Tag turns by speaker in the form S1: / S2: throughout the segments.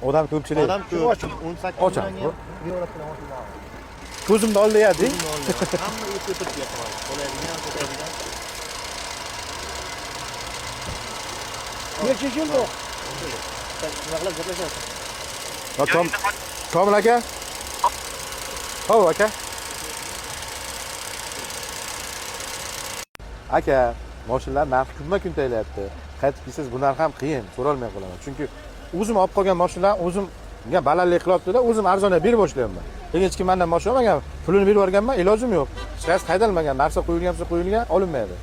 S1: Odam ko'pchilik.
S2: Odam ko'p. 18
S1: Ochamiz.
S2: million beraveradigan mashina.
S1: Ko'zimni oldida.
S2: Hamma o'tib o'tirib qoladigan, sotadigan.
S3: Necha yil bu?
S2: Nima qilib gaplashasiz?
S1: Komil aka. Hov aka. Aka, mashinalar narxi kunma-kun taylayapti. Qaytib kelsangiz bu narx ham qiyin, so'rolmay qolaman. Chunki o'zim olib qolgan mashinalarni o'zimga balandlik qilyapti-da, o'zim arzonga berib boshlayapman. Lekin hech kim mendan mashina olmagan, pulini berib yuborganman, ilojim yo'q. Hech qaysi haydalmagan, narsa qo'yilgan bo'lsa qo'yilgan, olinmaydi.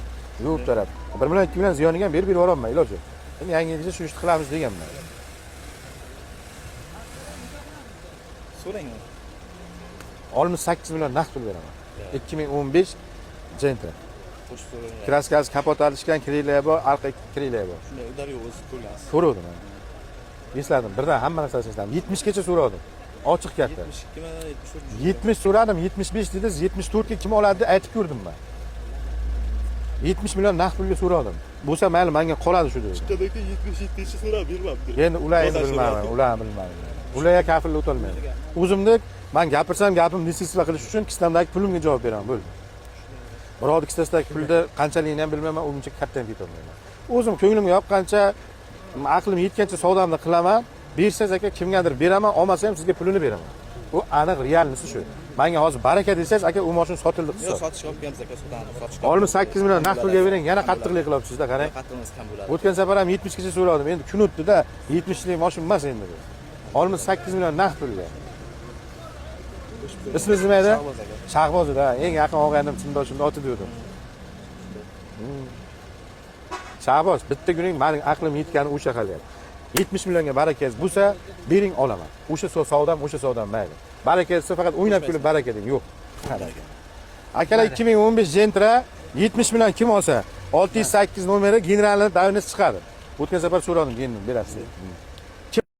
S1: Yo'q taraf. 1 million, 2 million ziyoniga ham berib yuborolman, iloji yo'q. Endi yangi yilgacha shu ishni qilamiz deganman.
S4: So'rang.
S1: 68 million naqd pul beraman. 2015 Gentra.
S4: Qo'shib so'rang.
S1: Kraskasi kapot alishgan, krila bor, arqa krila bor.
S4: Shunday udar yo'q, o'zi ko'rgansiz.
S1: Ko'ruvdim. Esladim, birdan hamma narsasini esladim. 70 gacha so'radim. Ochiq katta.
S4: 72 mi, 74
S1: 70 so'radim, 75 dedingiz, 74 ga kim oladi deb aytib ko'rdim men. 70 million naqd pulga so'radim. Bo'lsa mayli, menga qoladi shu dedi.
S4: Bittadagi 77 gacha so'rab bermabdi.
S1: Endi ular endi
S4: Bozor
S1: bilmayman,
S4: so'radi.
S1: ular bilmayman. Ularga kafillik o'tolmayman. O'zimni men gapirsam gapim nesisla qilish uchun kissamdagi pulimga javob beraman, bo'ldi. Birovni kissasidagi pulni qanchaligini ham bilmayman, uncha katta ham ketolmayman. O'zim ko'nglimga yoqqancha, aqlim yetgancha savdomni qilaman. Bersangiz aka kimgadir beraman, olmasa ham sizga pulini beraman. Bu aniq realnisi shu. Menga hozir baraka desangiz aka, u mashina sotildi
S4: Yo'q,
S1: hisob.
S4: sotishga olib kelamiz aka, sotamiz. Sotishga.
S1: 68 million naqd pulga bering, yana qattiqlik qilyapsiz-da, qarang.
S4: Qattiqimiz kam bo'ladi.
S1: O'tgan safar ham 70 gacha so'radim. Endi kun o'tdi-da, 70 lik mashina emas endi bu. 68 million naqd pulga. Ismingiz nima edi?
S4: Shahboz aka.
S1: Shahboz edi, ha. Eng yaqin og'aynim sinfdoshimni oti degandim. Shahboz, bitta kuning mening aqlim yetgani o'sha hali. 70 millionga barakangiz bo'lsa, bering olaman. O'sha savdam, o'sha savdam mayli. Baraka desa faqat o'ynab kulib baraka deng, yo'q. Akalar 2015 Gentra 70 million kim olsa, 608 nomeri generalni давность chiqadi. O'tgan safar so'radim, endi berasiz.